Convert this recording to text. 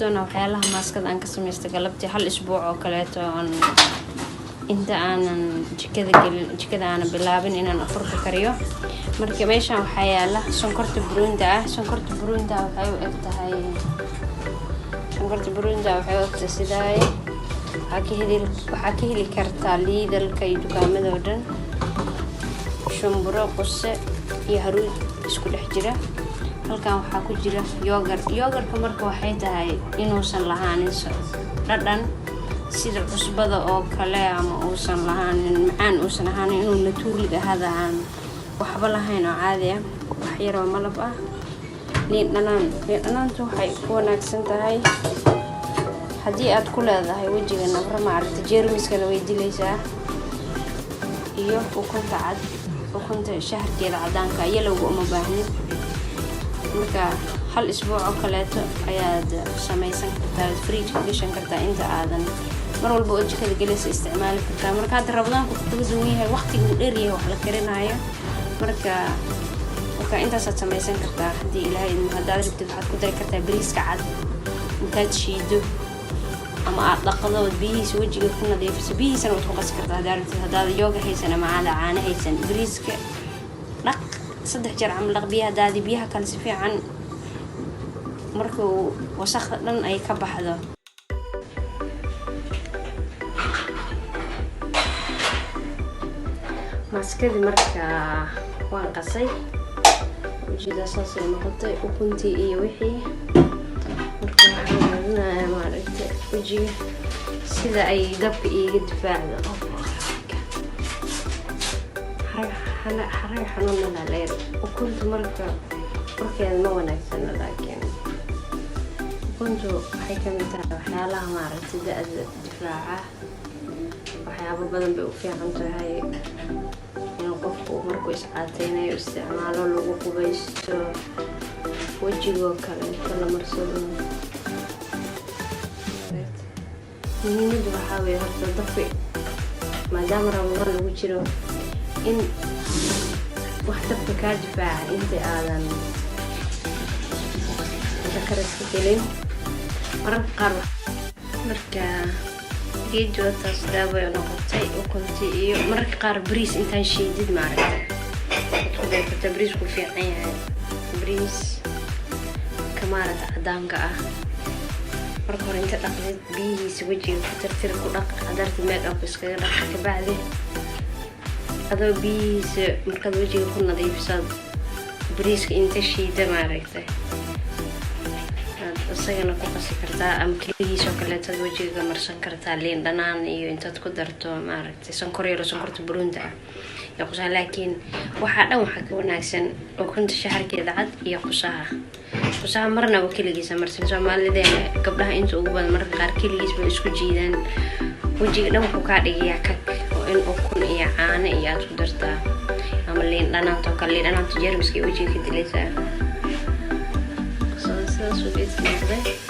Doonaa waxyaalaha maaskada aan ka samaystay galabtii hal isbuuc oo kaleeto, oon inta aanan jikada gelin, jikada aanan bilaabin inaan afurka kariyo. Marka meeshan waxaa yaala sonkorta buruunda ah. Sonkorta buruunda waxay u eg tahay, sonkorta buruunda waxay u egtahay sidaay. Waxaa ka heli kartaa Lidlka iyo dukaamada oo dhan. Shumburo, quse iyo haruud isku dhex jira. Halkan waxaa ku jira yogurt. Yogurtka marka waxay tahay inuusan lahaanin dhadhan sida cusbada oo kale, ama uusan lahaanin macaan, uusan ahaanin, inuu naturally ahaada, aan waxba lahayn oo caadi ah. Wax yaroo malab ah, liin dhanaan. Liin dhanaantu waxay ku wanaagsan tahay haddii aad ku leedahay wejiga nabro, maaragta, jeermiskana way dilaysaa. Iyo ukunta cad, ukunta shaharkeeda cadaanka, yellowga uma baahnid. Marka hal isbuuc oo kaleeto ayaad samaysan kartaa, fridgeka gashan kartaa, inta aadan mar walba oo jikada gelaysa isticmaali kartaa. Marka hadda Ramadaanku wuxuu kaga duwan yahay waqtiga uu dheer yahay wax la karinaayo. Marka intaasaad samaysan kartaa haddii Ilaahay idmo. Haddaad rabtid, waxaad ku dari kartaa bariiska cad intaad shiido ama aad dhaqdo ood biyihiisa wejiga ku nadiifiso. Biyihiisana waad ku qasi kartaa haddaad rabtid. Haddaad yogurt haysan ama aada caano haysan, bariiska dhaq, 3 jeer camal dhaq, biyaha daadi, biyaha kale si fiican markuu wasaqda dhan ay ka baxdo. Maaskadii marka waan qasay, ujeedaa, saasay noqotay ukuntii iyo wixii. Marka waxaan marinayaa, maaragtay, wejiga sida ay dabka iiga difaacdo. Xaraga xanuun laleer ukunta marka urkeeda ma wanaagsana, laakiin ukuntu waxay kamid tahay waxyaalaha, maaragtay, da-da difaaca. Waxyaabo badan bay u fiican tahay in qofku markuu iscaateynayo isticmaalo, lagu qubaysto, wejigoo kaleeto la marsado. Muhiimadu waxaa weeye horta dabka, maadaama Ramadaan lagu jiro, in wax dabka kaa difaaca inta aadan cunto kariska gelin mararka qaar. Marka geedwataas daaway noqotay ukuntii. Iyo mararka qaar bariis intaan shiidid, maaragtay, waad ku dari kartaa. Bariisku fiican yahay, bariis ka, maaragta, cadaanka ah. Marka hore inta dhaqdid, biyihiisa wejiga ku tirtir, ku dhaq hadartid, make up iskaga dhaq. Kabacdi adoo biyihiisa markaad wejiga ku nadiifisaad, bariiska inta shiida, maaragtay, aad isagana ku qasi kartaa, ama keligiisoo kaleetaad wejiga marsan kartaa, liin dhanaan iyo intaad ku darto, maaragtay, sonkor yaro, sonkorta buruunta ah iyo qusaha. Laakiin waxaa dhan waxaa ka wanaagsan ukunta shaxarkeeda cad iyo qusaha. Qusaha marnaba keligiisa marsan. Soomaalideena gabdhaha inta ugu badan mararka qaar keligiis bay isku jiidaan, wejiga dhan wuxuu kaa dhigayaa kag. Oo in ukun iyo caano iyo aad ku dartaa, ama liin dhanaantoo kale. Liin dhanaanta jeermiska iyo wejiga ka dilaysaa. Sidaasuu geedka noqday.